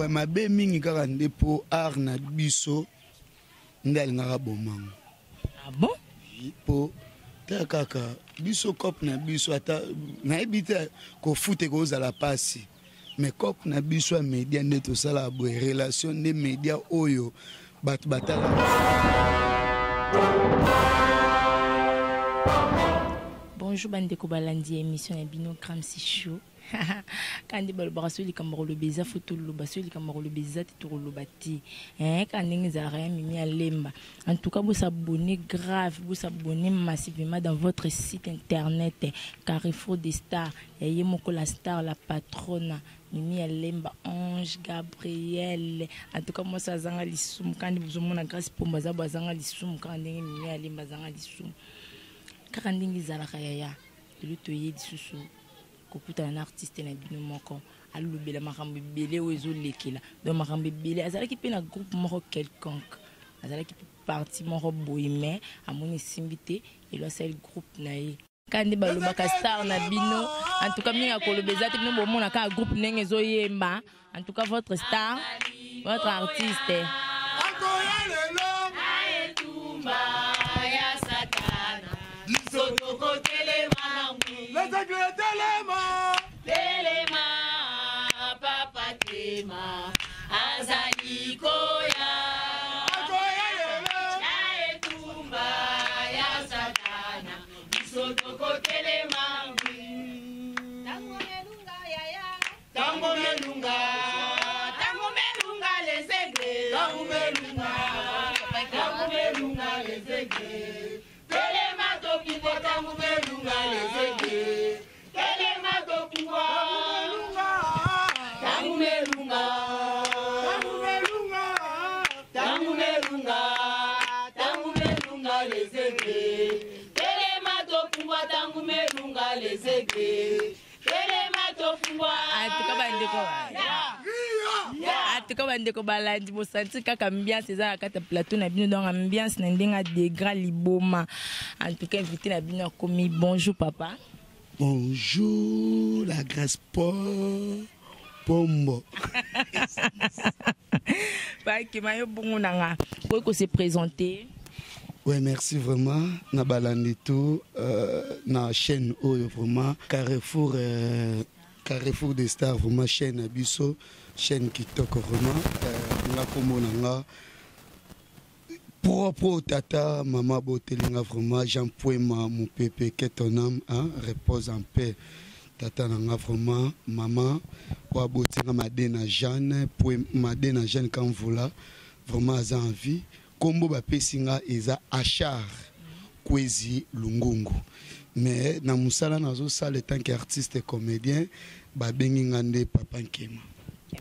Ouais, mabe mingi kaka nde mpo art na biso nde alingaka bomango. Ah bon? Mpo tala kaka biso cope na biso, ata nayebi te kofuta ekozala mpasi, mais cope na biso ya media nde tosalaka boye, relation nde media oyo bato batala. Bonjour bandeko balandi ya émission na bino Gramsci Show. Kaka nde balobaka, soki likambo ya koloba eza, fo toloba. Soki likambo ya koloba eza te, tokoloba te. Kaka ndenge ezalaka ya Mimi Alemba. En tout cas, bosabonner grave, bosabonner massivement dans votre site internet Carrefour des Stars. Ya ye moko la star, la patronne Mimi Alemba, Ange Gabriel. En tout cas, mwasi azanga lisumu. Kaka nde bozomona Grâce Pomba aza bo azanga lisumu, kaka ndenge Mimi Alemba azanga lisumu, kaka ndenge ezalaka. Yaya, lelo toye lisusu kokutana na artiste na bino moko, alobela makambo ebele oyo ezolekela. Donc makambo ebele, azalaki mpe na groupe moko quelconque, azalaki mpe parti moko boye, mais amoni esimbi te, elo asali groupe na ye. Kaka nde balobaka, star na bino. En tout cas, mingi akoloba eza te, bino bomona kaka groupe ndenge ezoyemba. En tout cas, votre star, votre artiste. Akoya lelo na etumba ya Satana, biso tokotelema na ngwi. Les aigles, telema. Telema, papa tema, azali koya. Akoya lelo na etumba ya Satana, biso tokotelema ngwi. Tango melunga yaya. Tango melunga, tango melunga, les aigles. Tango melunga, tango melunga, les aigles. Telema topumbwa, tango melunga, les aigles. Telema topumbwa. Tango melunga, tango melunga, tango melunga, tango melunga, les aigles. Telema topumbwa, tango melunga, les aigles. Telema topumbwa. En tout cas bandeko balandi, bosanti kaka ambiance eza na kati ya plateau na bino. Donc ambiance na ndenge adegra liboma. En tout cas, invité na bino akomi. Bonjour papa. Bonjour la Grâce Paul Pombo. Bakema yo bongo na nga, koki kose présenter. Ouais, merci vraiment na balandi tout na chaîne oyo vraiment Carrefour des Stars, vraiment chaîne na biso, chaîne kitoko vraiment. Nga kombo na nga propre, tata mama botelinga vraiment Jean Poema Mopepe, que ton âme, hein, repose en paix. Tata na nga vraiment, mama oyo abotinga, Madena Jeanne Madena Jeanne Kamvula, vraiment aza en vie. Kombo bapesi nga eza Achar Kwezi Lungungu, mais na mosala nazosala en tant qu'artiste et comédien, babengi nga nde Papa Nkema.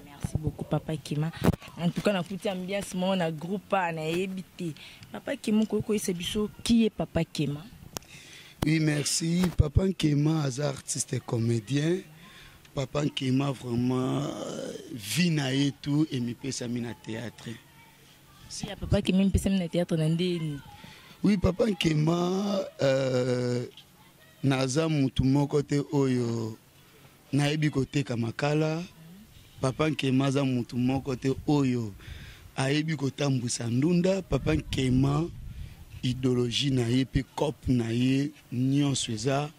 Merci beaucoup papa Kema. En tout cas, nakuti ambiance moko na groupe a, nayebi te. Papa Kema, okoki koyesa biso qui est Papa Kema? Oui, merci. Papa Nkema aza artiste et comédien. Papa Nkema vraiment, vie na ye tout emipesami na théâtre. Si ya Papa Kema emipesami na théâtre na ndeni? Oui, Papa Nkema, naza mutu moko te oyo nayebi koteka makala. Papa Nkema aza mutu moko te oyo ayebi kotambwisa ndunda. Papa Nkema, idéologie na ye mpe cope na ye nyonso eza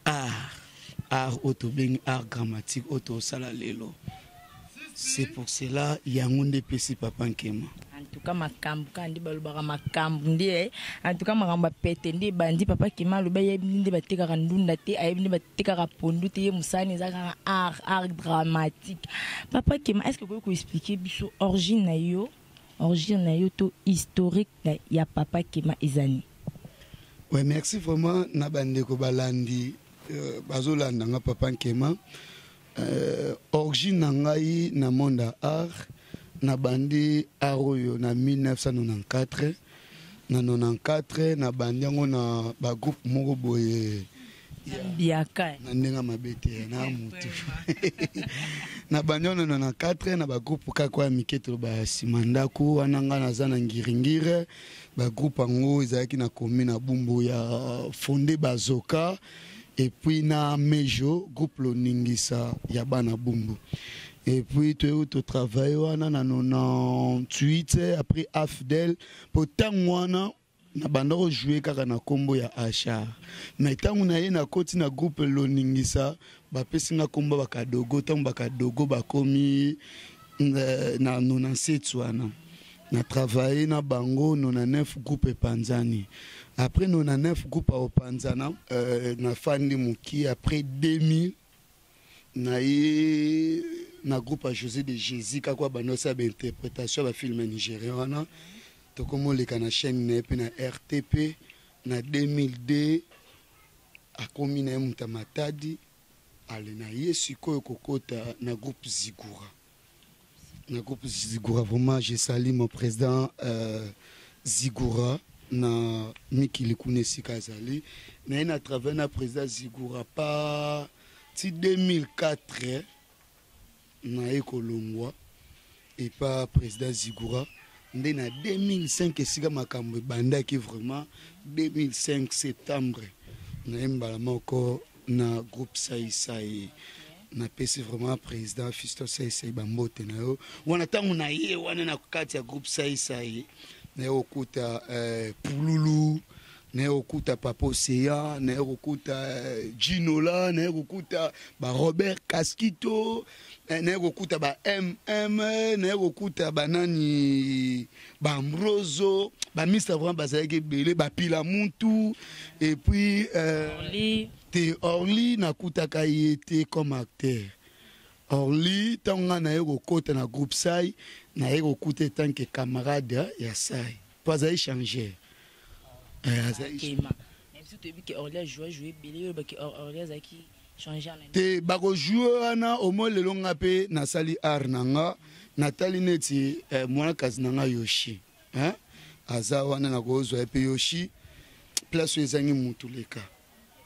art oyo tobengi art dramatique oyo tosala lelo. C'est pour cela yango nde epesi Papa Nkema. En tout cas, makambo kaka nde balobaka, makambo nde en tout cas makambo ya pete nde ebandi. Papa Kema alobi ayebi nde batekaka ndunda te, ayebi nde batekaka pondu te, ye mosani eza kaka art dramatique. Papa Kema, est ce que okoki koexpliquer biso origine na yo to historique ya Papa Kema ezani? Ouais, merci vraiment na bandeko balandi bazolanda nga Papa Nkema. Origine na ngai na monde ya art, nabandi art oyo na 1994. Na 94 nabandi yango na bagroupe moko boye. Biaka. Na ndenge mabe te, na mutu nabandi yango na 94 na bagroupe kaka ya mike, toloba ya nsima ndako wana. Ngai naza na Ngiringiri. Bagroupe yango ezalaki na commune na Bumbu, ya Fonde Bazoka et puis na Mejo, groupe Loningisa ya bana Bumbu. Et puis toyei totravaille wana na 98 après AFDL, po ntango wana na banda kojoue kaka na nkombo ya Achar. Mais ntango na ye nakoti na groupe Loningisa, bapesi nga nkombo Bakadogo. Ntango Bakadogo bakomi na 97 wana, na travaille na bango. 99 groupe epanzani. Après 99 groupe aopanzana, nafandi moki. Après 2000 na ye na groupe ya José de Jésus, kaka bando osala bainterprétation ya bafilm nigérien wana, tokomoleka na chaîne na ye mpe na RTP. Na 2002 akomi na ye moto ya Matadi. Ale na ye sikoyo kokota na groupe Zigura. Na groupe Zigura, vraiment je salue mon président Zigura na mikili kuna esika azali. Na ye na travaille na président Zigura pa ti 2004. Naye kolongwa epa président Zigura nde na 2005, esika makambo ebandaki vraiment. 2005 septembre naye mbala moko na groupe Saisai. Napesi vraiment président Fiston Saisai bambote na yo. Wana ntango na ye wana na kati ya groupe Saisai, naye kokuta Pululu, naye kokuta Papa Oseya, naye kokuta Ginola, naye kokuta baRobert Kaskito, naye kokuta ba mm, naye kokuta banani, baAmbroso, bamista. Vraiment bazalaki ebele, bapila mutu. Et puis te, Orly nakutaka ye te comme acteur. Orly, ntango ngai naye kokota na groupe Sai, naye kokuta en tant que camarade ya Sai, mpo azali changeur. Azali biso toyebi ke Orly ajoue, ajoue ebele. Oyo olobaki Orly azalaki changer na Te, bakojoue wana omoi. Lelo nga mpe nasali art na nga, natali neti mwana kasi na nga Yoshi, hein? Aza wana, nakozwa ye mpe Yoshi. Place oyo ezangi mutu leka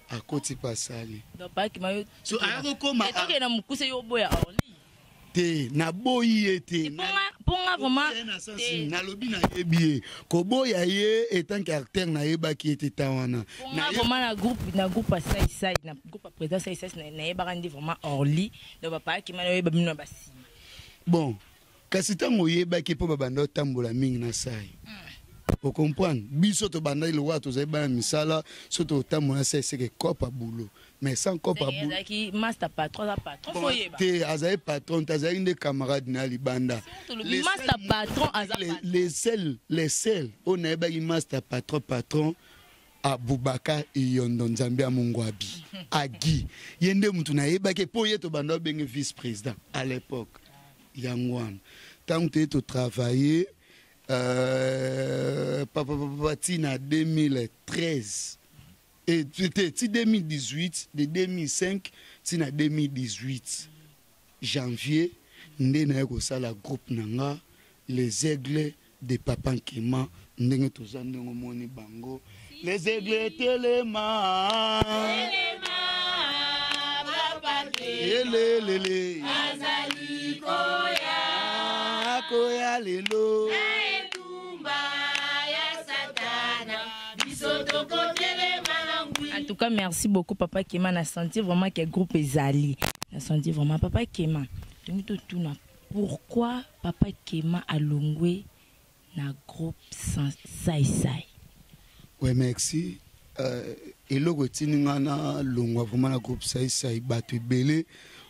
akoti mpe asali. Donc pakima yo So aya kokoma Etoke na mokuse, yo oboya Orly? Te, naboyi ye te. Mponga vraiment. Ye na sens nalobi nayebi ye, koboya ye en tant que acteur, nayebaki ye te ta wana. Mponga vraiment na groupe ya Saisai, na groupe ya président Saisai, nayebaka nde vraiment Orly. Donc bapakima na oyeba bino na basima. Bon, kasi ntango oyebaki mpo babanda otambola mingi na Sai, ocomprendre, biso tobandaki lokola tozali bana misala. So totambola na Sai, seke cope ya boulot, mais sans cope ya boulot. Ezalaki master patron, aza patron, faut oyeba. Te, azali patron te, azalaki nde camarade na ya libanda. Tolobi master patron aza patron. Les seuls oyo nayebaki master patron, patron Abubakar Iyondo, Nzambe ya Mongwabi agi, ye nde mutu nayebaki mpo ye tobanda obenge vice président à l'époque. Yango wana ntango toye totravaille papa ti na 2013 et te, ti 2018, de 2005 ti na 2018 janvier nde naye kosala groupe na nga, Les Aigles de Papa Nkema. Ndenge toza, ndenge omoni bango, Les Aigles telema, elelele akoya lelo. Etumba ya Satana, biso tokotelema na ngwi. En tout cas, merci beaucoup, Papa Kema. Na senti vraiment que groupe ezali. Na senti vraiment, Papa Kema. Donc totuna pourquoi Papa Kema alongwe na groupe Sai Sai? Ouais, merci. Eloko etindi nga na longwa vraiment na groupe Saisai, bato ebele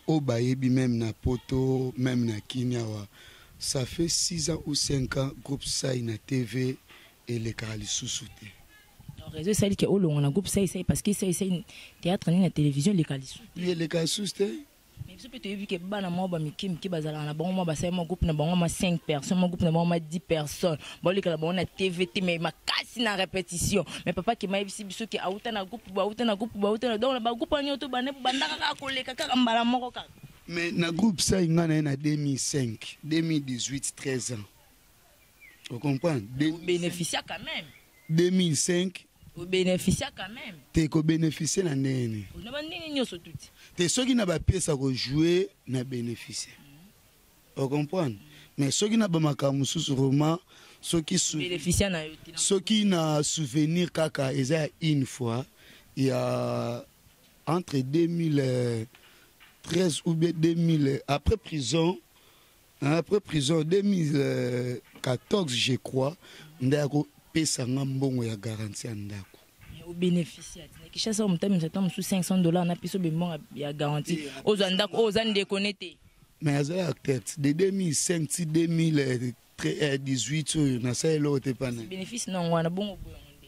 oyo bayebi, même na poto, même na Kini awa, ça fait 6 ans ou 5 ans groupe Sai na TV elekaka lisusu te. Donc réseau esali ke olongwa na groupe Sai Sai parce que Sai Sai théâtre nini na télévision eleka lisusu? Eleka lisusu te. Mais biso mpe toyebi ke bana moko bamike mike bazalaka na bango, mwa basali mwa groupe na bango ma 5 personnes, mwa groupe na bango ma 10 personnes, baoleka na bango na TV te, mais makasi na répétition. Mais Papa Kema ayebisi biso ke auta na groupe, bauta na groupe, bauta na, donc na bagroupe wana nyonso bande banda kaka koleka kaka mbala moko kaka. Mais na groupe Sai, nga na ye na 2005, 2018, 13 ans, ocomprendre? Obénéficia quand même. 2005. Obénéficia quand même. Te, kobénéficie na ndenge nini? Na bandenge nyonso tuti. Te, soki na bapièce akojoue na bénéficie, ocomprendre, mais soki na bamakambo mosusu vraiment, soki Bénéficia na yo te? Soki na souvenir kaka, eza ya une fois ya entre 2013 ou bien 2000, après prison. Après prison 2014, je crois, nde akopesa nga mbongo ya garantie ya ndako. Obénéficie na Kinshasa, moto amemisa ta mosusu 500 $ na biso bembongo ya garantie, ozwa ndako oyo oza ndeko ne te. Mais azali acteur de 2005 ti 2018 oyo nasala eloko te pana. Bénéfice nango wana bongo boyango nde?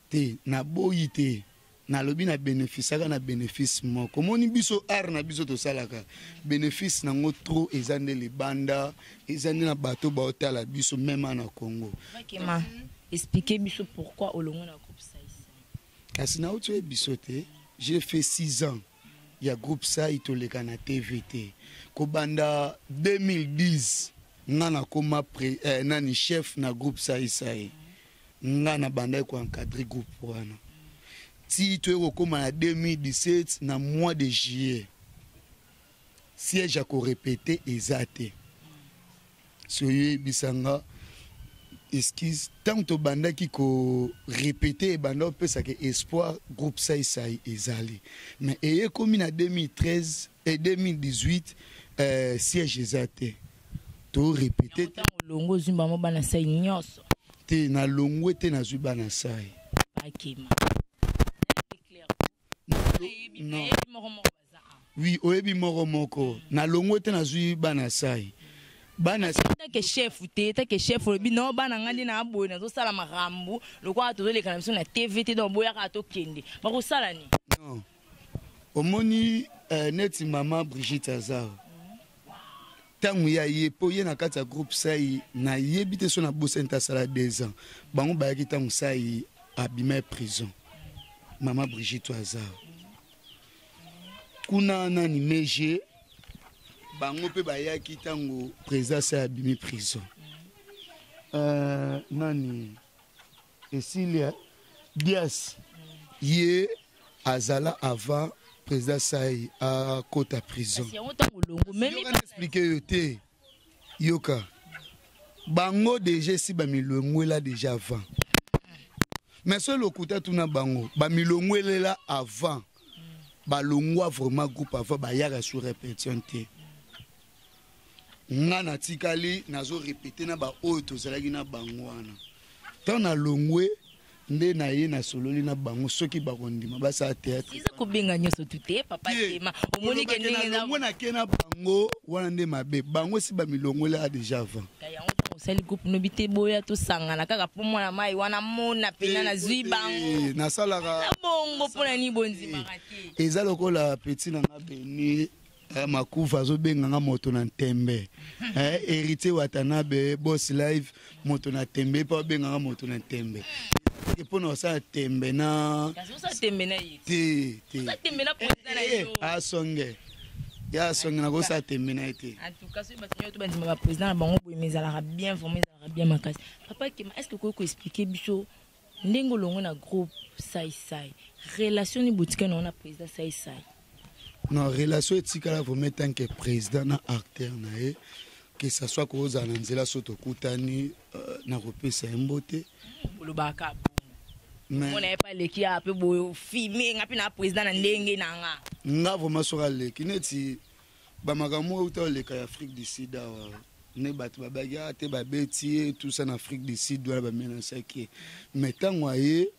Te, naboyi te. Nalobi na bénéficiaka na bénéfice moko. Omoni, biso art na biso tosalaka bénéfice nango trop eza nde libanda, eza nde na bato baotala biso même na Congo. Bakema, explique biso pourquoi olongo na groupe Saisa. Kasi nauti oyebi biso te, j'ai fait 6 ans ya groupe Sai, toleka na TV te. Kobanda 2010, nga nakoma nani, chef na groupe Sai Sai. Nga na bandaki koencadre groupe wana ti toye kokóma na 2017, na mois de juillet, siège ya korépéter eza te. So oyebisanga excuse, ntango tobandaki korépéter, ebanda opesaka espoir groupe Saisai ezali, mais eyekomi na 2013 et 2018, siège eza te, torépéter te. Olongo, ozwi bango bana Sai nyonso? Te, nalongwe te, nazwi bana Sai. Bakema. Non. Oui, oyebi moko moko. Nalongwe te, nazwi bana Sai, bana. Take chef te, take chef, olobi no bana nga nde na boye, nazosala makambo lokola tozoleka na biso na TV te, donc boyaka tokende, bakosala ni? Non, omoni, neti mama Brigitte Azar, ntango ya ye mpo ye na kati ya groupe Sai, nayebi te so nabosani te, asala 2 ans. Bango bayaki ntango Sai abima ya prison. Mama Brigitte Azar kuna, nani, Mege, bango mpe bayaki ntango président Sai abimi prison. Nani, Esilia Dias, ye azala avant président Sai akota prison. Yango ntango olongo memi? Yoka, na explique yo te. Yoka, bango déjà esi bamilongwela déjà avant, mais so lokuta, tuna bango, bamilongwelela avant, balongwa vraiment groupe avant, bayaka sur répétition te. Nga natikali nazorépéter na baoyo tozalaki na bango wana. Ntango nalongwe nde na ye nasololi na bango soki bakondima basala théâtre. Eza kobenga nyonso tu te, papa Tema, omoni ke ndenge nalongwe, nake na bango wana nde mabe. Bango esi bamilongwelaka déjà avant. Yango ntango osali groupe, nobi te boya tosangana kaka mpo mwana mai wana mona pena nazwi bango. Nasalaka. Eza bongo mpona nini bondimaka te? Eza lokola petit na nga Beni, Makufa azobenganga moto na ntembe. Héritier Watanabe, Boss Live, moto na tembe mpo abenganga moto na ntembe mpona kosala tembe na Kasi osala tembe na ye? Te, te. Osala tembe na président na yo? Asonge ya asonge, nakosala tembe na ye te. En tout cas, soki bato nyonso bandima baprésident na bango boye, mais ezalaka bien, vraiment ezalaka bien makasi. Papa Kema, est ce que okoki koexpliquer biso ndenge olongwe na groupe Sai Sai, relation ni botika nango na président Sai Sai? Non, relation etikala vraiment tant que président na acteur na ye, que ça soit kozala na nzela, so tokutani, na kopesa ye mbote. Olobaka bongo, mona ye mpe aleki ya mpe boye, ofime nga mpe na président na ndenge na nga? Nga vraiment, soki aleki neti bamakambo oyo euta oleka ya Afrique du Sud awa, nde bato babaki a te, babeti ye, tout ça na Afrique du Sud wana, bamenasaki ye, mais ntango aye,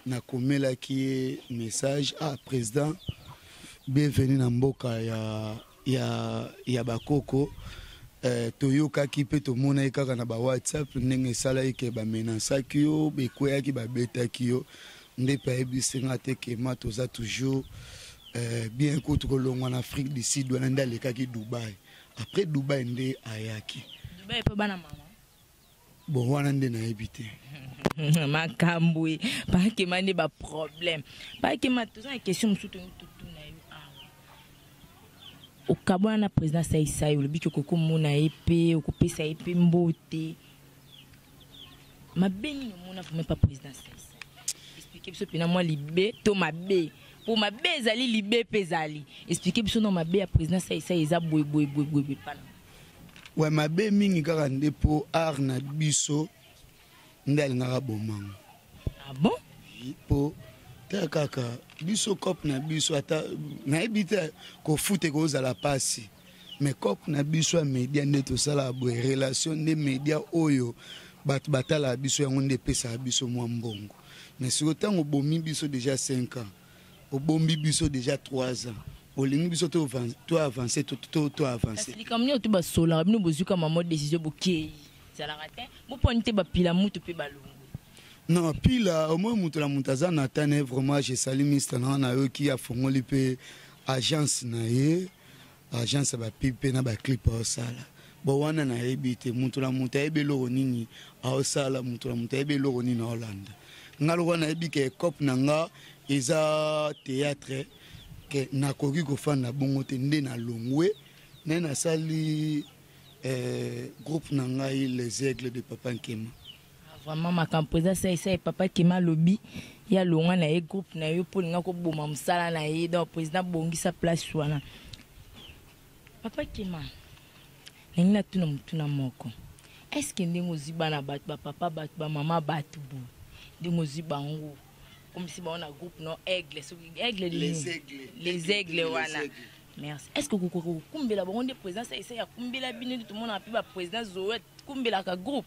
nakomelaki ye message: "Ah président, bienvenu na mboka ya bakoko." Toyokaki mpe tomonaki kaka na bawhatsapp ndenge esalaki ke bamenasaki yo, bekweyaki, babetaki yo. Nde mpe ayebisi nga te kema toza toujours bien. Kutu kolongwa na Afrique du Sud wana nde alekaki Dubai, après Dubai nde ayaki. Dubai mpe bana mama? Bon, wana nde nayebi te. Makambo e pakema nde baproblème. Pakema, toza na question mosusu toyei totuna yo awa. Okabwana na président Saisai, olobi ke okoki komona ye mpe okopesa ye mpe mbote. Mabe nini omona vraiment pa président Saisai? Explique biso mpena mwa libe to mabe, po mabe ezali, libe mpe ezali. Explique biso na mabe ya président Saisai eza boye boye boye boye boye pana. Wa mabe mingi kaka nde mpo art na biso nde alingaka bomango. Ah bon? Mpo te kaka biso cope na biso, ata nayebi te, kofuta ekozala mpasi. Mais cope na biso ya media nde tosalaka boye, relation nde media oyo bato batalaka biso, yango nde epesaka biso mwa mbongo. Mais sikoyo ntango obomi biso déjà 5 ans, obombi biso déjà 3 ans, olingi biso to avance, to avance. Kasi likambo nini to basolaka bino, bozwi ka mama décision, bokei ezalaka te, boponi te, bapila mutu mpe balongo? Non, pila au moins moto na moto aza na tane. Vraiment, je salue mister nanga, nayoki afongoli mpe agence na ye, agence ya bapub mpe na baclip aosala. Bon, wana nayebi te, moto na moto ayebi eloko nini aosala, moto na moto ayebi eloko nini aolanda. Nga lokola nayebi ke cope na nga eza théâtre, ke nakoki kofanda bongo te, nde nalongwe naye nasali groupe na ngai, Les Aigles de Papa Nkema. Ah, vraiment makambo eza saisai. Papa Kema alobi ye alongwa na ye groupe na ye mpo olinga koboma mosala na ye. Donc président, bongisa place wana. Papa Kema, ndenge natuna motuna moko: est-ce ndenge ozwi bana bato, bapapa bato, bamama bato boye, ndenge ozwi bango, komisi bango na groupe no aigle, soki aigle? Les Aigles. Les Aigles wana, merci. Est ce que okokoka kokumbela bango nde président saisai akumbela bino, nde tomonaka mpe baprésident Zoe akumbelaka groupe?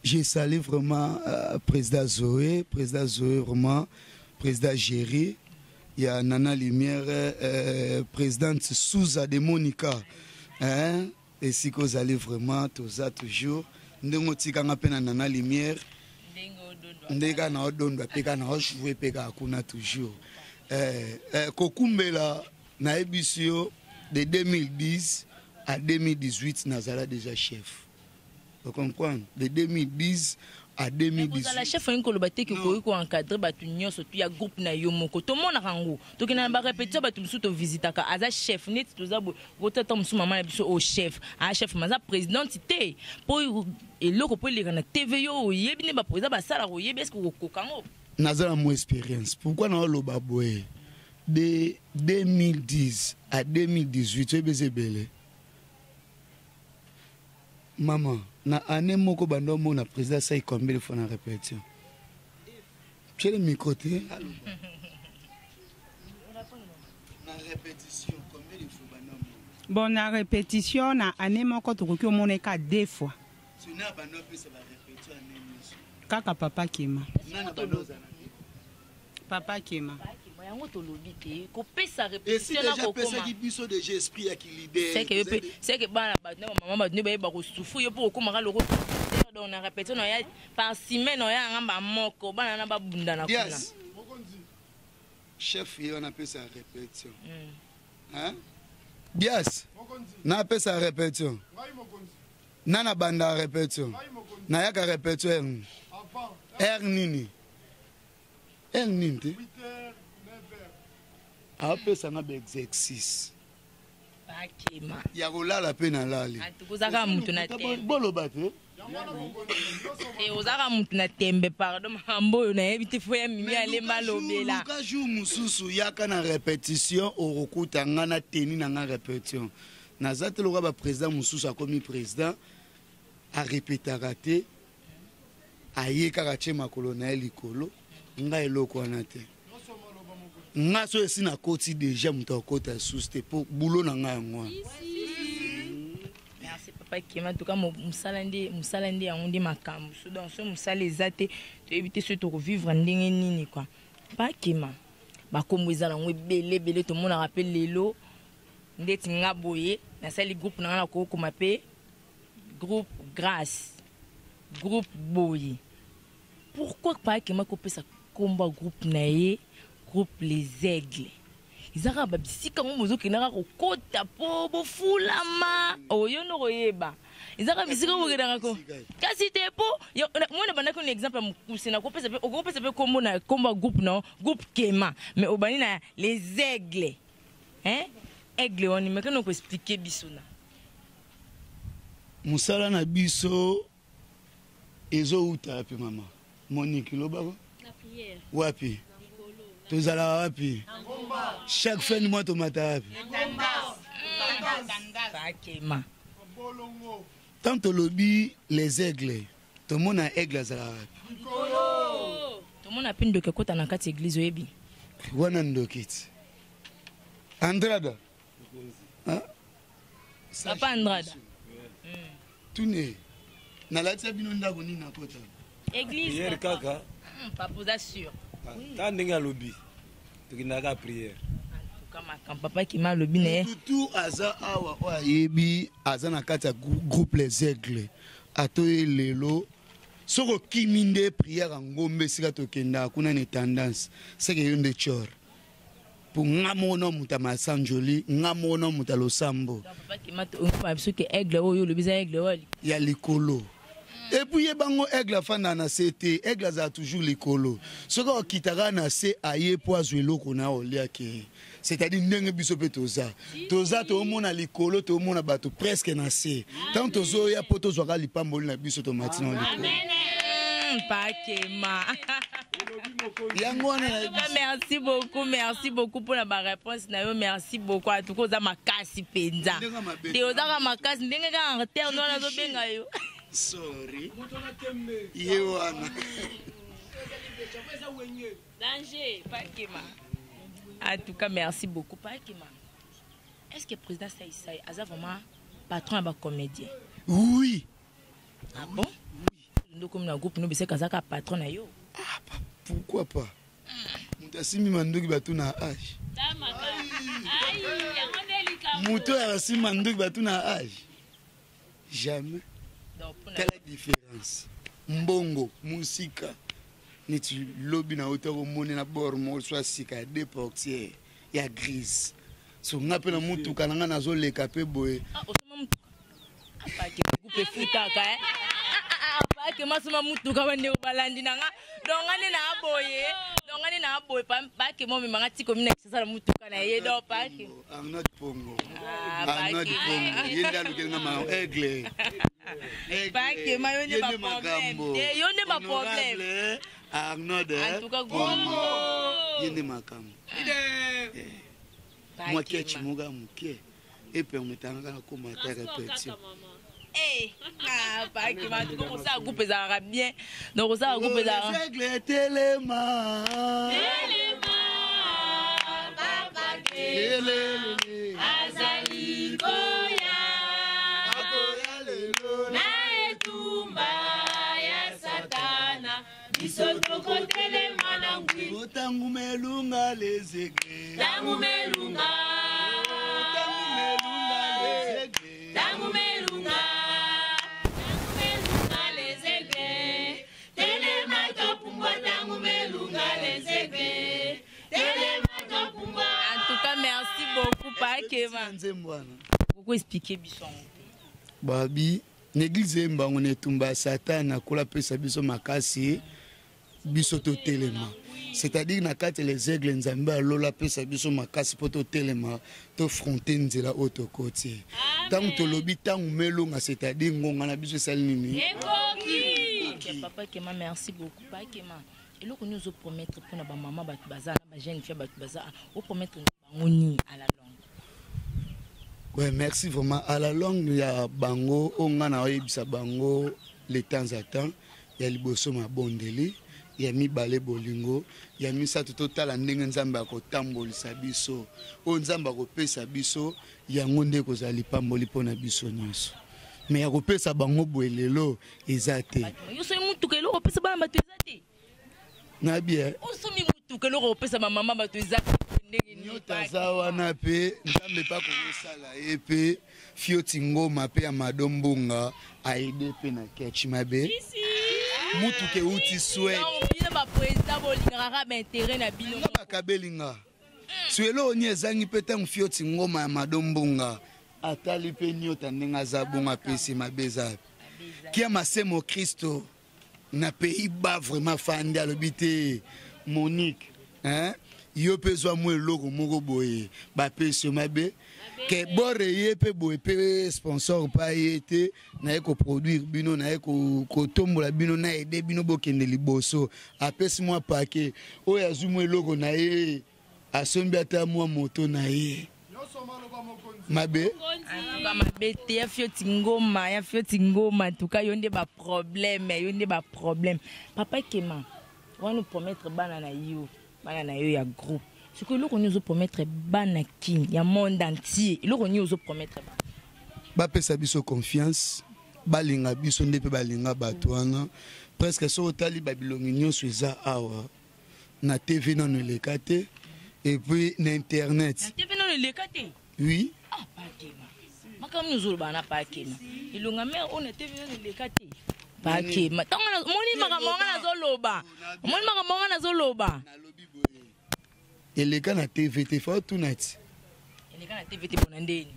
Je salue vraiment président Zoé, président Zoé vraiment, président Géry, il y a Nana Lumière, présidente Souza de Monica, hein, et si vous allez vraiment, toza toujours, ndenge otikanga mpe na Nana Lumière, ndenge kaka na odondwa mpe kaka na ojoue mpe kaka kuna toujours. Kokumbela, nayebisi yo, de 2010 à 2018 nazala déjà chef. Vous comprendre, de 2010 à 2018. Kozala chef olingi koloba te ke okoki koencadre bato nyonso tu ya groupe na yo moko. Tomonaka yango, tokenda na barépétition, bato mosusu tovisitaka, aza chef neti toza boye, kotata mosusu mama na biso oyo chef, aa chef ma aza présidente te, mpo eloko mpo eleka na TV, yo oyebi nde baprésident basalaka, oyebi est-ce okokoka yango? Naza na mo expérience. Pourquoi naoloba boye? De 2010 à 2018, oyebi eza ebele, mama. Na année moko banda omona président asali combien de fois na répétition? Tiele micro te. Na répétition, combien de fois banda omona? Bon, na répétition, na année moko tokoki omona eka deux fois. Sona banda opesa barépétition année nyonso? Kaka Papa Kema. Nana banda ozala te? Papa Kema. Yango tolobi te, kopesa esi répétition na déjà kokoma apesaki biso déjà esprit ya kileader. Seke bana bato na bamama bato nde bayeba kosouffrir, yo mpo okomaka loko. Donc na répétition na ya par semaine, oya yanga bamoko bana na babunda na kuna. Yes, chef ye wana apesa répétition. Hein? Bias napesa répétition, nana banda répétition, nayaka répétition heure nini, heure nini te, apesanga baexercice. Bakema. Ya kolala mpe nalali. Ozaka mutu na tembe. Boloba te. Eh, ozaka mutu na tembe. Pardon, makambo oyo nayebi te, fo ya mimi alemba alobela. Luka jour mosusu yaka na répétition, okokuta nga na teni na nga répétition. Naza te lokola baprésident mosusu, akomi président, arépétaka te, aye kaka tie makolo na ye likolo. Ngai eloko wana te. Nga so esi nakoti déjà, moto akota susu te, mpo bulo na ngai yango wana. Merci, Papa Kema. En tout cas mosala nde mosala, nde yango nde makambo. So donc so mosala eza te, toyebi te soki tokovivre ndenge nini quoi. Papa Kema, bakombo eza nango ebele ebele. Tomonaka mpe lelo ndeti nga boye nasali groupe na nga, na kokoma mpe groupe Grâce, groupe boye. Pourquoi Papa Kema kopesa kombo ya groupe na ye groupe Les Aigles? Eza kaka babisika yango bozokendaka kokota mpo bofulama oyo nde koyeba, eza kaka bisika bokendaka ko kasi te. Mpo mwana bandaki na exemple ya mokuse, nakopesa mpe, okopesa mpe kombo na kombo ya groupe na groupe Kema, mais obandi na Les Aigles, hein? Aigle wana, mekana koexpliquer biso na Mosala na biso ezowuta wapi, mama Monique? Lobako wapi tozalaka, wapi chaque fin du mois tomata wapi? Bakema. Tant tolobi Les Aigles, tomona aigle azalaka wapi? Tomona mpe ndoki ekota na kati église, oyebi. Wana ndoki ti Andrada. Papa Andrada. Tune nalatisa bino ndako nini nakota? Église. Prière kaka. Papa oza sûr. Ta ndenge alobi tokendaka prière. Papa Kima alobi na ye. Tutu aza awa oyo ayebi aza na kati ya groupe Les Aigles, atoye lelo soki okimi nde prière ya ngombe esika tokendaka kuna na tendance seke yo nde chor po nga moko na moto ya masanjoli, nga moko na moto ya losambo. Papa Kima ongoma biso ke aigle oyo olobi eza aigle oyo ya likolo. Et puis ye bango aigle afanda na se te, aigle azala toujours likolo. Soki akitaka na se aye po azwa eloko na oliaki, c'est-à-dire ndenge biso mpe toza toomona likolo, toomona bato presque na se, ntango tozoya mpo tozwaka lipamboli na biso, tomati na likolo. Pakema. Yango wana. Merci beaucoup, merci beaucoup mpona baréponse na yo, merci beaucoup. Atuka oza makasi mpenza te, ozaka makasi ndenge kaka terre wana azobenga yo. Sorry, ye wana. Danger Pakema. En tout cas, merci beaucoup Pakema. Est-ce que président Saïsaï aza vraiment patron ya bacomédien? Oui. Ah bon? Oui. Ndokomi na groupe no biseka azaka patron na yo. Ah, pourquoi pas? Moto asimbi mandoki bato na age, moto oyo asimbi mandoki bato na age, jamais. Tala différence, mbongo mosika neti lobi na ota komoni na bord moko so ya sika ya deux portière ya grise, so nga mpe na mutuka na nga nazoleka mpe boye. Groupe efutaka pake masoma mutuka, bandeko balandi na nga, donc nga nde na boye, donc nga nde na boye, pake mo memanga ti komi na kisasa na mutuka na ye, donc pake. Arnaud Pongo, Arnaud Pongo, ye nde alukeli nga ma aigle. Pake ma, yo nde baproblème te, yo nde baproblème. Arnaud En tout cas Pongo, ye nde makambo. Mwa kechi moko ya moke epermetanga kaka nakoma ata répétition. Pake ma, kosala groupe ezalaka bien, donc kosala groupe ezalaka. Aigle telema. Azali koya na etumba ya Satana, biso tokotelema na ngwi. Tangu melunga les aigles. Tangu melunga. Tangu melunga les aigles. Tangu melunga, tangu melunga les aigles, telema topumbwa, tangu melunga les aigles, telema topumbwa. En tout cas, merci beaucoup Pakema. Nzembo wana. Koko expliquer biso yango te. Babi na église eyembango na etumba ya Satana, akola apesa biso makasi, biso totelema, c'est-à-dire na kati ya les aigles, Nzambe alola apesa biso makasi mpo totelema, tofronte nzela oyo tokoti. Ntango tolobi ntango melonga, c'est-à-dire ngonga na biso esali nini? Ekoki. Ok, papa Kema, merci beaucoup. Papa Kema, eloko nini ozopromettre mpona bamama bato baza na bajeune fille, bato baza, opromettre bango nini à la longue? Ouais, merci vraiment. À la longue ya bango, oyo nga na oyebisa bango le temps à temps, ya liboso mabondeli, ya mibale bolingo, ya misato totala ndenge Nzambe akotambolisa biso, oyo Nzambe akopesa biso, yango nde kozala lipamboli mpona biso nyonso. Me ya kopesa bango boye lelo eza te. Yo soki mutuka, eloko opesa bana bato eza te. Nayebi eh. Osomi mutuka, eloko opesa bamama bato eza te, ndenge nini? Nyota aza wana mpe Nzambe mpe akokosala ye mpe fioti ngoma mpe ya Mado Mbunga aide mpe na kechi mabe mutuka euti Swede. Donc, bino baprésident bolingaka kaka baintérêt na bino. Nga bakabeli nga so eloko nini ezangi mpe ntango fioti ngoma ya Mado Mbunga atali mpe nyota ndenge aza bongo, apesi mabe eza kia masemo Kristo na pays ba vraiment fandi alobi te Monique, hein? Yo mpe zwa mwa eloko moko boye, bapesi yo mabe ke bore ye mpe boye mpe sponsor mpe aye te naye koproduire bino, naye kotombola bino, na aide bino bokende liboso. Apesi mwa pake oyo azwi mwa eloko na ye, asombi ata mwa moto na ye mabe. Antuka mabe te, ya fioti ngoma, ya fioti ngoma. Antuka yo nde baproblème, yo nde baproblème. Papa Kema wana opromettre bana na yo, bana na yo ya groupe, sikoyo eloko nini ozopromettre bana Kini ya monde entier? Eloko nini ozopromettre bana? Bapesa biso confiance, balinga biso nde mpe balinga bato wana. Presque soki otali babilongi nyonso eza awa na TV, nano eleka te, et puis na internet. Na TV nano eleka te? Oui. Ah, Pakema, makambo nini ozoloba na Pakema? Elonga mare oyo na TV nano eleka te. Pakema, ntango omoni makambo wanga nazoloba, omoni makambo wanga nazoloba. Nalobi boye, eleka na TV te, fa otuna ti. Eleka na TV te mpona ndeni?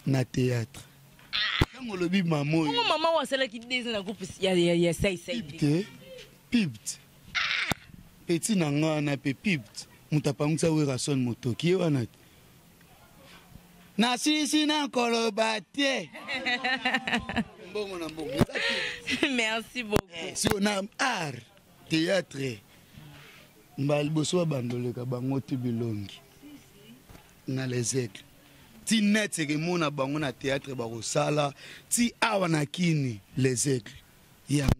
Na théâtre, ntango olobi mama oyo. Bongo mama oyo asalaki 2 ans na groupe ya Saisai? Pib te, pib te, petit na nga wana mpe pib te. Moto apangwisa Werason motoki, ye wana te. Nasisi na koloba te, mbongo na mbongo eza te. Merci beaucoup. Siko na art théâtre, mbala liboso babandoleka bango te bilongi na Les Aigles ti net ekemona bango na théâtre bakosala ti awa na kini, Les Aigles yango.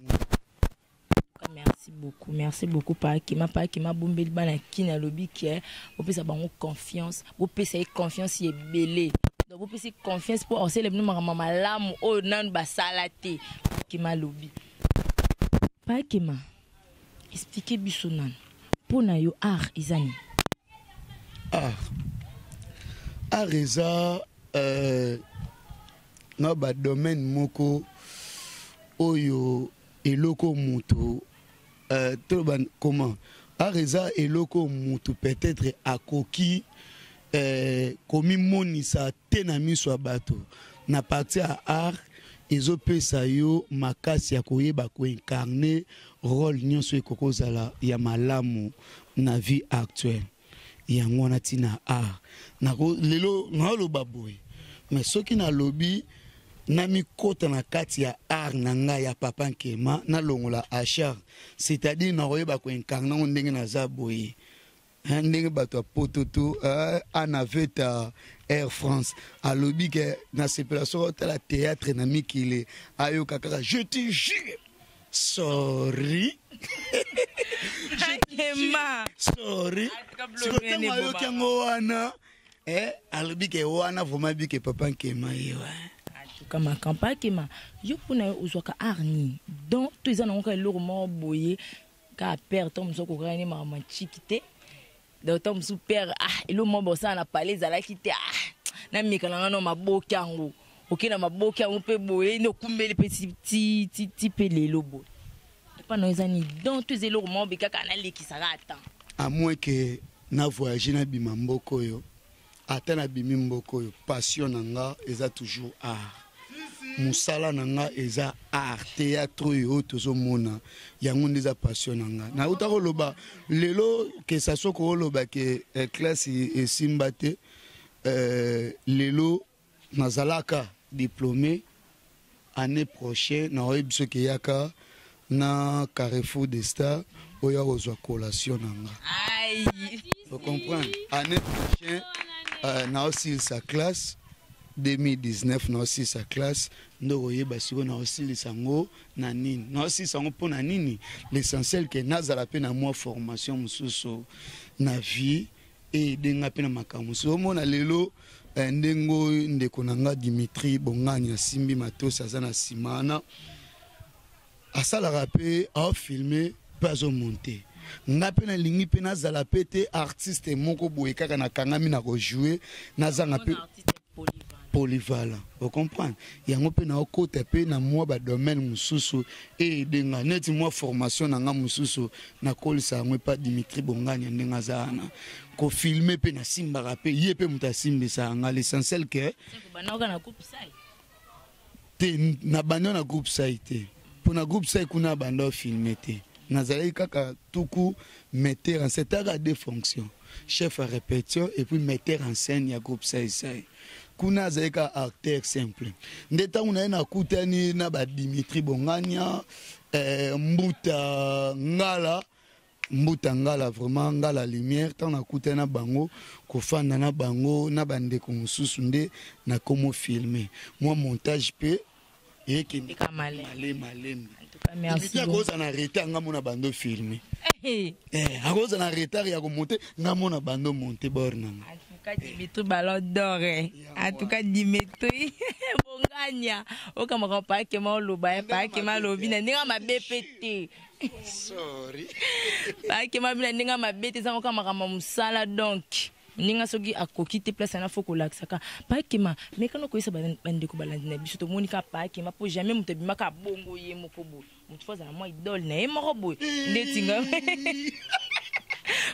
Merci beaucoup, merci beaucoup, Pakema. Pakema abombeli bana Kini, alobi ke bopesa bango confiance, bopesa ye confiance ebele. Donc bopesa ye confiance mpo osala bino makambo malamu oyo nanu basala te. Pakema alobi. Pakema, explike biso nanu, mpo na yo art eza nini? Art eza na badomaine moko oyo eloko mutu toloba comment, art eza eloko mutu peut-être akoki komimonisa te na miso ya bato. Na partie ya art, ezopesa yo makasi ya koyeba koincarner rôle nyonso ekoki kozala ya malamu na vie actuelle. Yango wana ntina art. Lelo naoloba boye, mais soki nalobi namikota na kati ya art na ngai ya Papa Nkema, nalongola achar, c'est-à-dire nakoyeba koincarner yango ndenge naza boye. Hein, ndenge bato ya poto to ana veta Air France alobi ke nasepela soki otala théâtre na mikili, ayoka kaka "Je te jure, sorry." Pakema. Sorry. Siko ntango ayoki yango wana, alobi ke wana vraiment bike Papa Nkema ye wa. Tuka makambo. Pakema, yo, mpona yo ozwaka art nini? Donc to eza nango kaka eloko moko boye kaka père, ntango mosusu akokaka ne makambo ya ntiki te. Donc ntango mosusu père, ah, eloko moko bosala na pale ezalaki te, ah, nameka na nga no maboki yango, oke na maboki yango mpe boye nde okumbeli mpe ti ti ti ti mpe lelo boye. Epa na yo eza nini? Donc to eza eloko moko boye kaka nalekisaka ata? À moins que na voyage, nabima mboka oyo, ata nabimi mboka oyo, passion na nga eza toujours art. Mosala na nga eza art théâtre oyo tozomona, yango nde eza passion na nga. Nauta koloba lelo ke sa soki oloba ke classe esimba te, lelo nazalaka diplômé. Année prochaine naoyebi soki eyaka na Carrefour des Stars oyo akozwa collation na nga. Faut comprendre, année prochaine naosilisa classe, 2019 naosilisa classe, nde koyeba sikoyo naosilisa yango na nini, naosilisa yango mpo na nini. L'essentiel ke nazala mpe na mwa formation mosusu na vie, eyedenga mpe na makambo mosusu. Omona lelo ndenge oyo ndeko na nga Dimitri Bongani asimbi matosi, aza na nsima wana, asalaka mpe, aofilmer mpe azomonter. Nga mpe nalingi mpe nazala mpe te artiste moko boye kaka nakangami na kojouer, nazanga mpe polyvalent, ocomprendre? Yango mpe naokota mpe na mwa badomaine mosusu eyedenga neti mwa formation na nga mosusu, nakolisa yango epa Dimitri Bongani. Ndenge aza wana kofilmer mpe nasimbaka mpe ye mpe moto asimbisaka nga. L'essentiel ke te nabandi na groupe Sai te, mpo na groupe Sai kuna banda ofilmer te, nazalaki kaka tuku metteur en scène, taka deux fonctions, chef à répétition et puis metteur en scène ya groupe Sai Sai. Kuna azalaki kaka acteur simple. Nde ntango na ye nakutani na badimitri Bongania, Mbuta Ngala, Mbuta Ngala, vraiment Ngala Lumière, ntango nakutani na bango, kofanda na bango na bandeko mosusu, nde nakomo filmer mwa montage mpe eyekende malemi malemi. Akoza na retard, nga mona bando filmer, akoza na retard ya komonter, nga mona bando monte bor nanga. Dimitri Ballon d'Or. En tout cas, Dimitri. Bongania okamaka paakema oloba paakema alobi na ndenge mabe mpe te. Sorry. Paakema alobi na ndenge mabe te, ezango kaka makambo ya mosala. Donc ndenge soki akoki te place wana, fo kolakisaka paakema. Mekana koyesa bandeko balandi na biso, tomoni kaka paakema mpo jamais moto abimaka bongo ye moko boye. Moto fo azala mwa idole na ye moko boye ndeti nga.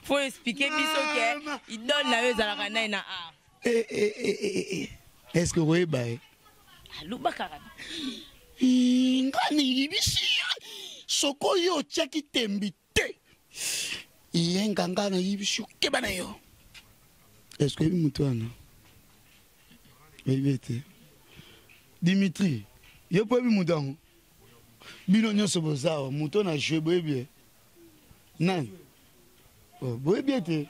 Fo expliquer biso ke idole na yo ezalaka nai na art. Est ce que okoyeba ye? Aloba kaka. Nga nayebisi soko yo otiaki tembi te, ye nganga nayebisi okeba na yo. Est ce que oyebi moto wana? Oyebi ete Dimitri, yo mpo oyebi moto yango? Bino nyonso boza awa, moto na jeu boyebi ye nani? Oh, boyebi ete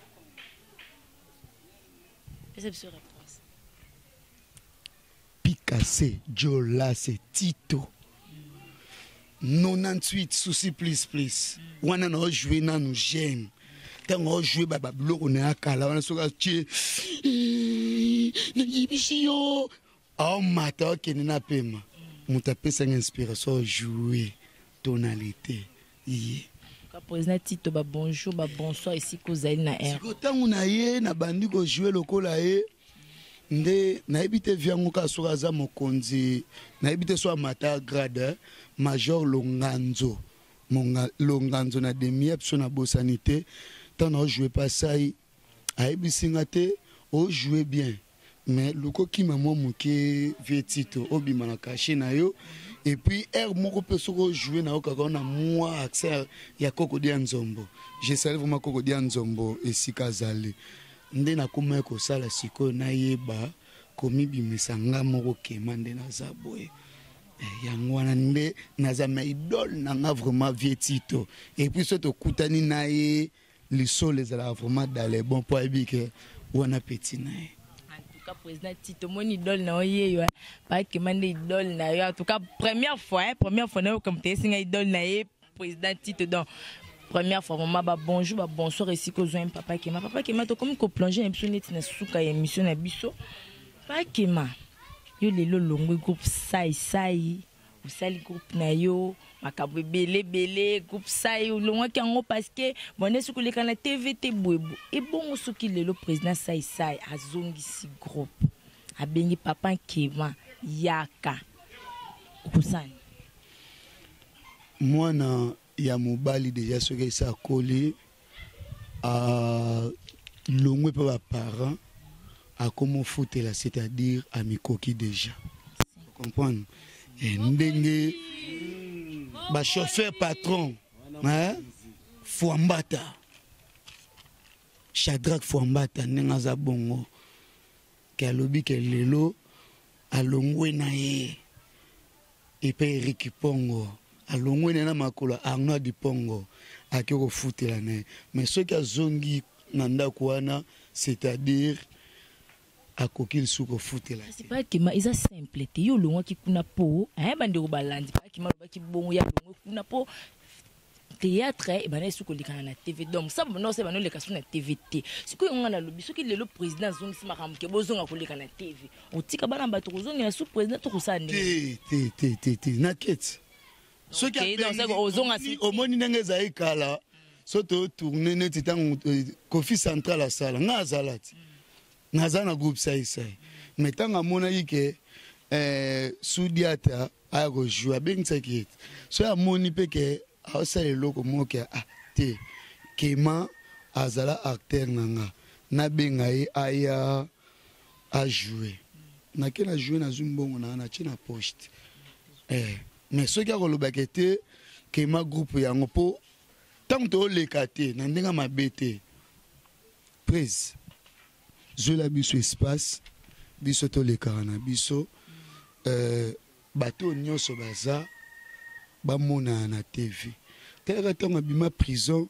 Pesa biso réponse. Pikase Jolase Tito 98 souci plus plus wana na ojoue nanu jeune, ntango ojoue babiloko na ya kala wana, soki atie nayebisi yo aomata okende na pema. Moto apesanga inspiration ojoue tonalité ye. Ka président Tito, ba bonjour, ba bonsoir esika ozali na air. Sikoyo ntango na ye nabandi kojoue lokola ye nde nayebi te viango kaka soki aza mokonzi, nayebi te so amata grade major Longanzo. Longanzo na demia biso nabosani te. Ntango naojoue pasai, ayebisi nga te ojoue bien, mais luka okima mwa moke. Vie Tito, obima na cachet na yo. Et puis aire moko mpe soki ojoue na yo kaka na mwa accent ya Koko Dia Nzombo. Je salue vraiment Koko Dia Nzombo esika azali. Nde nakomaki kosala sikoyo, nayeba komibimisa nga moko kema nde naza boye. Yango wana nde naza ma idole na nga vraiment vie Tito. Et puis so tokutani na ye, lisolo ezalaka vraiment dans les bons, po ayebi ke wana petit na ye. En tout cas, président Tito, mon idole na yo ye pakema nde idole na yo. En tout cas, première fois, hein, première fois na yo comme te singa idole na ye président Tito. Donc première fois vraiment, ba bonjour, ba bonsoir esika ozwa papa Kema. Papa Kema, tokomi koplonger na biso neti na suka ya émission na biso. Papa Kema, yo lelo longwe groupe Sai Sai, osali groupe na yo, makambo ebele ebele. Groupe Sai olongwaki yango parce que bonde soki oleka na TV te boyebo ebongo. Soki lelo président Sai Sai azongisi groupe, abengi papa Nkema, yaka, okosani? Mwana ya mobali deja soki esi akoli, alongwe mpe baparent, akomi ofutela, c'est-à-dire amikoki déjà, comprendre? Ndenge bachauffeur patron, hein? Fwambata, Shadrack Fwambata, ndenge aza bongo ke alobi ke lelo alongwe na ye epe Erik Pongo, alongwe na ye na makolo Arnold Dipongo, ake kofutela na ye. Mais soki azongi na ndako wana, c'est-à-dire akoki lisusu kofutela. Kasi Pakema, eza simple te. Yo olongwaki kuna mpo bandeko balandi, Pakema alobaki bongo, ya longwe kuna mpo théâtre ebanda esu kolekana na TV. Donc sa banda osala, banda oleka su na TV te. Sikoyo nga nalobi, soki lelo président azongisi makambo ke bozonga koleka na TV, otika bana bato kozongela su président to kosala ndenge? Te, te, te, te, te, na keti soki ozonga. Omoni ndenge ezali kala, so totourne neti ntango Kofi Central asala, nga azala ti naza na groupe Saisai, mais ntango amonaki ke Sudiata aya kojoue, abengisaki ye. So amoni mpe ke aosala eloko moko ke ah te, Kema azala acteur na nga, nabenga ye aya ajoue. Nake na joue, nazwi mbongo na nga, natie na poche te. Mais soki akolobaka te Kema groupe yango, mpo ntango tooleka te na ndenge mabe te, prise zwela biso espace, biso tolekaka na biso, bato oyo nyonso baza bamonana na TV. Talaka ntango abima prison,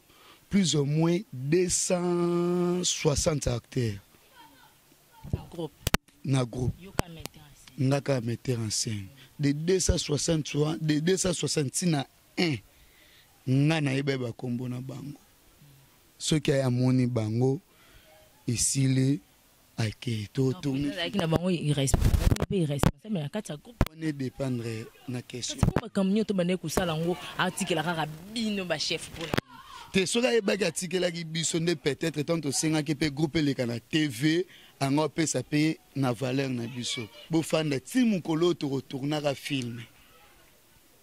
plus ou moins 260 acteurs groupe. Na groupe nga kaka metteur en scène de 263, de 260 na 1, nga nayeba bakombo na bango. Soki aye amoni bango esili. Ake totourne. Azalaki na bango irresponsable mpe irresponsable na kati ya groupe. Wana edépendre na question. Kasi mpo makambo nyonso tobandaki kosala yango, atikela kaka bino bachef mpona te. Soki ayebaki atikelaki biso nde peut-être ntango tosengaki mpe groupe eleka na TV yango, apesa mpe na valeur na biso. Bofanda ti mokolo oyo tokotournaka film,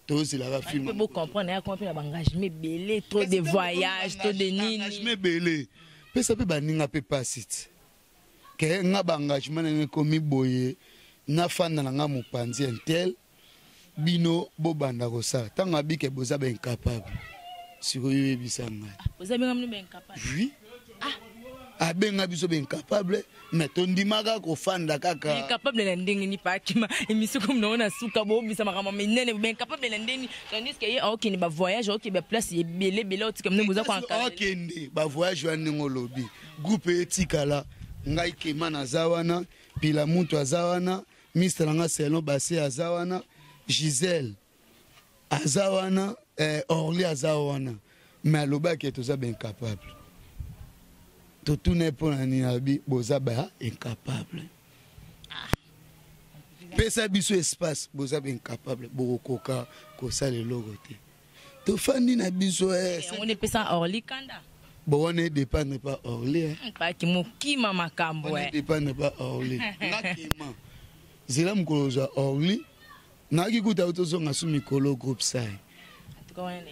tozelaka film. Mpe bocomprendre, ya koma mpe na baengagement ebele, trop de voyage, trop de nini. Engagement ebele pesa mpe baninga mpe pasi ti ke nga baengagement nanga ekomi boye, nafanda na nga mopanzi intel, bino bobanda kosala. Ntango abike boza baincapable, sikoyo oyebisa ngai. Oza benga bino baincapable? Oui, abenga biso baincapable, mais tondimaka kofanda kaka. Incapable na ndenge nini? Pakima émission komi nango na suka, bobisa makambo minene. Baincapable na ndenge nini, tandis que ye aokende bavoyage, aokende baplace ebele ebele, otika bino boza koencadre? Akende bavoyage wana ndenge olobi, groupe etikala ngai Kema naza wana, Pila mutu aza wana, mister na nga Selon Base aza wana, Gisele aza wana, Orly aza wana. Mais alobaki toza baincapable. Totuna ye mpo na nini, alobi boza ba incapable, pesa biso espace, boza baincapable, bokokoka kosala eloko te. Tofandi na biso. Yango nde epesa Orly kanda. Bon, wana edépendre pa Orly, eh. Paki mokima makambo. Wana edépendre pa Orly. Nga Kema, zela mokolo ozwa Orly. Nayaki kuta tozonga su mikolo groupe sai. En tout cas, wana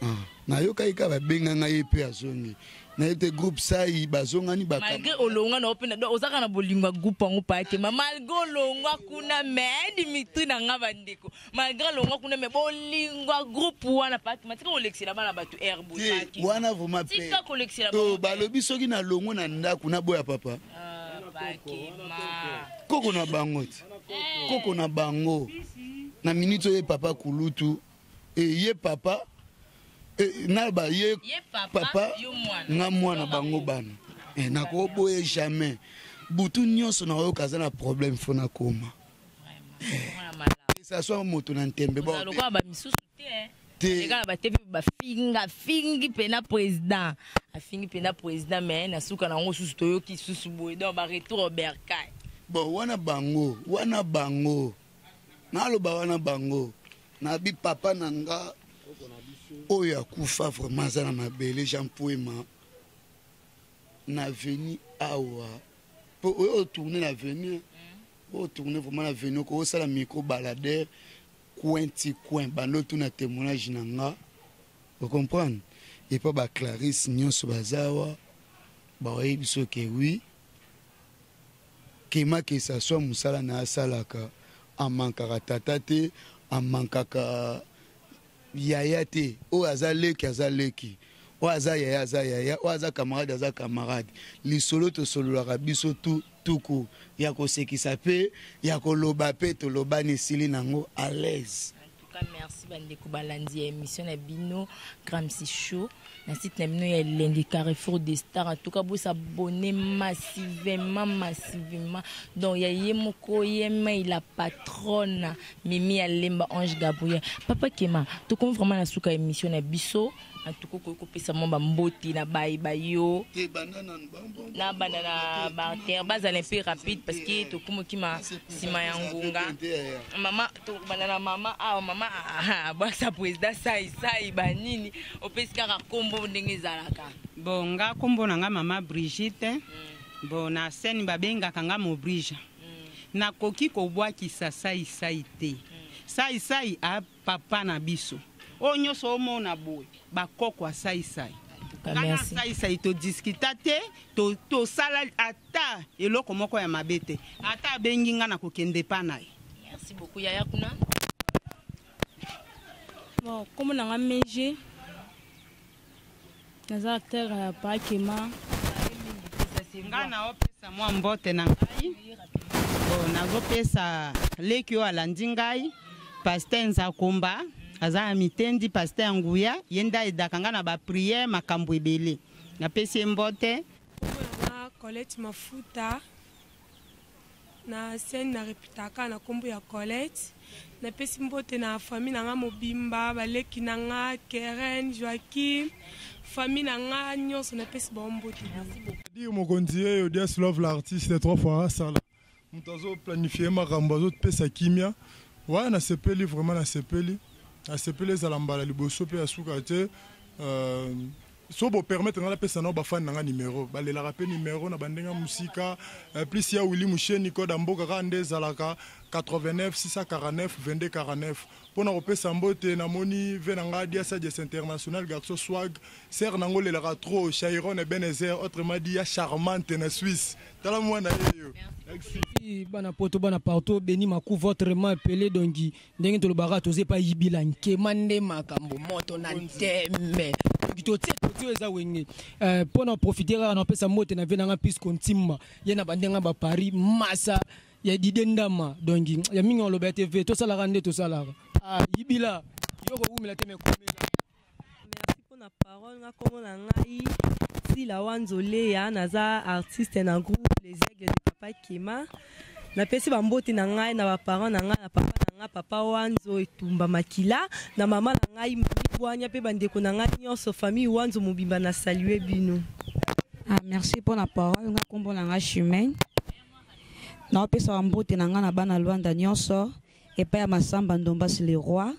Ah, nayokaki kaka babenga ngai, ye mpe azongi. Nayebi te groupe sai bazongani. Malgré olongwa na opena, donc ozaka na bolingo ya groupe yango. Pakema, malgré olongwa kuna, mais Dimitri na nga, bandeko, malgré olongwa kuna, mais bolingo ya groupe wana, Pakema, tika kolekisela bana bato air. Te, wana vraiment pe tika kolekisela. To balobi soki nalongwe na ndako naboya papa. Ah, Pakema. Koko na bango te, koko na bango na minute oyo ye papa kulutu e ye papa e, naloba ye. Ye papa, papa yo mwana. Nga mwana bango bana e, nakoboye jamais. Butu nyonso nakoyoka aza na problème, fo nakoma. Mwana malamu. Esa moto na ntembe. Ozala lokola bamisusu te, eh. Te. Eka na batevi bafinga fingi mpena président, afingi mpena président, mais na suka nango susu toyoki susu boye, donc baretour au bercail. Bon, wana bango, wana bango, naloba wana bango nabi papa na nga oyo akufa vraiment aza na mabele, Jean Poema na veni awa po oyo otourne na veni, oyo otourne vraiment na veni, oko osala micro baladeur coin ti coin, bando otuna témoignage na nga, ocomprendre. Epa baclarisse nyonso baza awa, baoyebi biso ke oui, Kema, que ça soit mosala na ye asalaka, amankaka tata te, amankaka yaya te. Oyo aza leki aza leki, oyo aza yaya aza yaya, oyo aza camarade aza camarade. Lisolo tosololaka biso tu tuku ya kosekisa mpe ya koloba mpe tolobani, esili nango à l'aise. En tout cas, merci bandeko balandi ya émission na bino Gramsy Show na site na bino ya elengi Carrefour des Stars. En tout cas, bosabonner massivement, massivement. Donc ya ye moko ye mai la patronne Mimi Alemba Ange Gabriel. Papa Kema, tokomi vraiment na suka émission na biso. En tout cas, okoki kopesa mwa bambote na bayeba yo. Te, banda nanu. Na banda na barter, bazala un peu rapide parce que tokomi okima nsima ya ngonga. Mama, tokobanda na mama awa. Mama abwakisa président sai sai banini, opesi kaka nkombo ndenge ezalaka. Bon, nga nkombo na nga mama Brigitte. Bon, na scène babengaka nga Mobrija. Nakoki kobwakisa Saisai te. Saisai a papa na biso. Oyo nyonso omona boye, bakoko ya Saisai. Cas, Nga na merci. Saisai todiskita te, tosala ata eloko moko ya mabe te. Ata abengi nga na kokende epa na ye. Merci beaucoup. Yaya kuna. Bon, kombo na nga Meje, naza acteur ya Pakema. Nga naopesa mwa mbote na ngai. Bon, nazopesa leki oyo alandi ngai, pasteur Nzakomba, aza na mitendi, pasteur Nguya, ye nde ayedaka ngai na baprière, makambo ebele. Napesi ye mbote. Kombo na nga Colette Mafuta. Na scène na reputaka na nkombo ya Colette. Napesi mbote na famille na nga mobimba, baleki na nga Keren, Joaquim, famille na nga nyonso, napesi bango mbote. Dire mokonzi ye Odias Love l'artiste trois fois asala moto azoplanifie makambo, azopesa kimia wana. Nasepeli vraiment, nasepeli, nasepeli. Ezala mbala liboso mpe ya suka te. So bopermettre nga napesa nao bafani na nga numero, balelaka mpe numero na bandenge ya mosika. Plus ya Willi Musheni, code ya mboka kaka nde ezalaka 89 649 22 49, mpo na kopesa mbote. Namoni ve na nga Diasa Dias International, garçon swag, ser nango olelaka trop, Chairon Ebenezer, autrement dit ya Charmante na Suisse. Tala mwana ye yo. Merci. Bana poto, bana partout, Beni Maku, votre main appelé. Donc ndenge tolobaka, toza epa yibila nkema nde makambo moto na nteme. Donc totie, totie, eza wenge. Mpo na profiter kaka, napesa mbote na vie nanga Pisco Ntimba, ye na bandenge baparis masa ya Dide Ndama. Donc ya mingi oloba ya TV, tosalaka nde tosalaka. Ah, yibila yo kowumela te, mekomela. Merci mpona parole. Nga nkombo na ngai Sila Wanzoleya, naza artiste na groupe Les Aigles de Papa Kema. Napesi bambote na ngai na baparent na ngai, na papa na ngai, papa Wanzo Etumba Makila, na mama na ngai, mami Bwanya, mpe bandeko na ngai nyonso, famille Wanzo mobimba, na salue bino. Ah, merci mpona parole. Nga nkombo na nga Chimene. Naopesaka mbote na nga na bana Lwanda nyonso, epai ya Masamba Ndombasi le roi,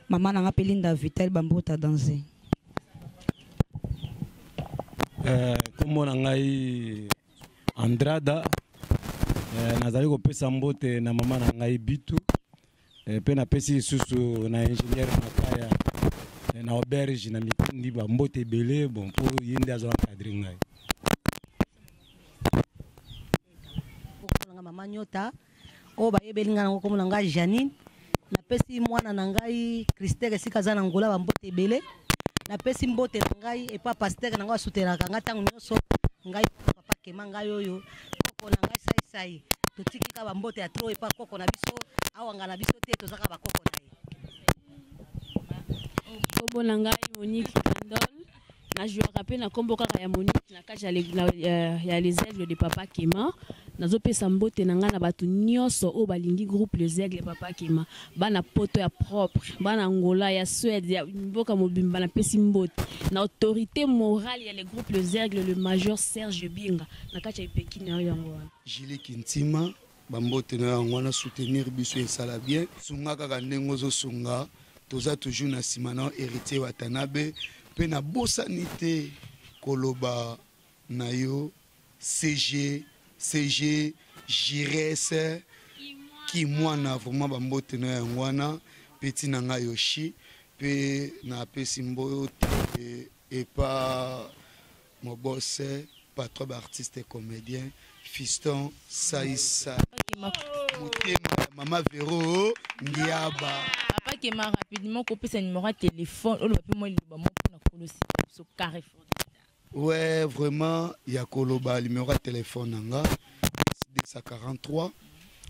mama na nga mpe Linda Vital, bambota danse. Nkombo na ngai Andrada. Nazali kopesa mbote na mama na ngai Bitu, mpe napesi lisusu na ingénieur Makaya, na auberge na Mitendi, bambote ebele. Bon, mpo ye nde azo encadre ngai. Nanga mama Nyota oyo bayebeli ngai nango, kombo na ngai Janine. Napesi mwana na ngai Christere esika aza na Ngola bambote ebele. Napesi mbote na ngai epa pasteur na ngai asutenaka ngai ntango nyonso, ngai papa Kema, ngai oyo koko na ngai Saisai. Totiki kaka bambote ya trop epa koko na biso awanga na biso te, toza kaka bakoko na ye. Nkombo na ngai Monique Kandol. Najouaka mpe na nkombo kaka ya Monique na kati ya Les Aigles de Papa Kema. Nazopesa mbote na ngai na bato nyonso oyo balingi groupe Les Aigles Papa Kema, bana poto ya propre, bana Angola, ya Suède, ya mboka mobimba. Napesi mbote na autorité morale ya le groupe Les Aigles, le major Serge Binga, na kati ya ipeki na yo yango wana. Jili Kintima, bambote na yango wana. Soutenir biso esala bien, sunga kaka ndenge ozosunga, toza toujours na nsima na Héritier Watanabe. Mpe nabosani te koloba na yo CG, CG Jires Kimwana, vraiment bambote na yango wana. Petit na ngai Yoshi mpe napesi mbote epa mobose, patron baartiste comédien, Fiston Saisa, motema ya mama Vero Ngiaba. Papa Kema, rapidement kopesa numéro ya téléphone, oloba mpe mwa liloba moko mpona kolosi biso Carrefour. Ouais, vraiment ya koloba, numéro ya téléphone na nga 243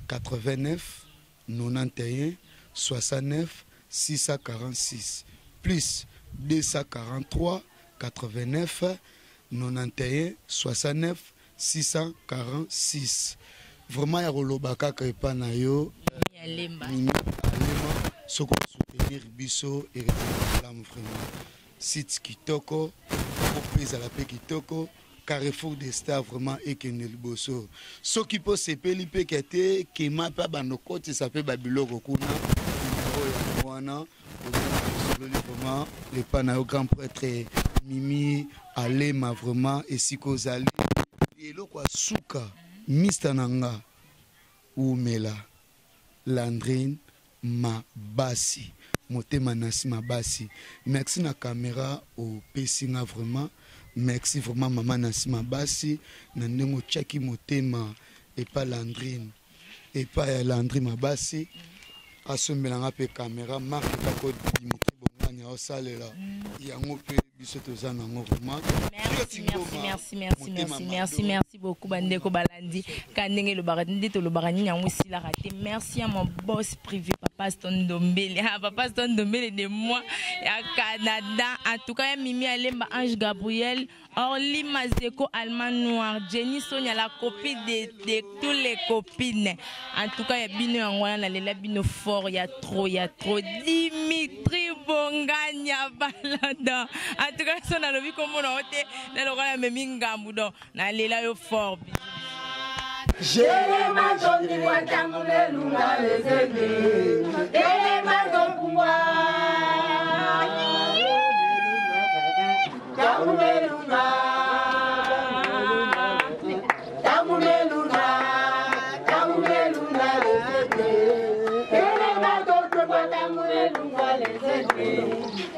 89 91 69 646, plus 243 89 91 69 646. Vraiment ya koloba kaka epa na yo Mimi Mimi Alema, soki osoutenir biso héritier malamu, vraiment site kitoko mpe ezala mpe kitoko. Carrefour des Stars vraiment ekende liboso. Soki mpo sepeli mpe ke te, Kema mpe abanda okotisa mpe babiloko kuna, numero yango wana osololi. Vraiment lepa na yo grand prêtre Mimi Alema, vraiment esika ozali, eloko ya suka, mista na nga umela, Landrine Mabasi, motema Nasi Mabasi. Merci na caméra opesi nga, vraiment merci, vraiment mama Nasi Mabasi, na ndenge otiaki motema epa Landrine, epai ya Landri Mabasi, asombelanga mpe caméra marque kako Dimitri Bongani aosalela yango mpe. Biso toza nango vraiment. Merci, merci, merci, merci, merci, merci, merci beaucoup bandeko balandi. Ka ndenge elobaka nde tolobaka nini yango esilaka te. Merci à mon boss privé papa Stone Ndombele. Ah, papa Stone Ndombele de moi ya Canada. En tout cas ya Mimi Alemba, Ange Gabriel, Orly Mazeko, Allemand Noir, Jenny Sonia, la copine de tous les copines. En tout cas ya bino yango wana nalela bino fort ya trop ya trop. Dimitri Bonganya Balada. En tout cas so nalobi komona yo te na lokola namemi ngambu donc nalela yo fort. Telema tondingwa ntango melunga lezeke telema topumbwa ntango melunga ntango melunga ntango melunga lezeke telema topumbwa ntango melunga lezeke.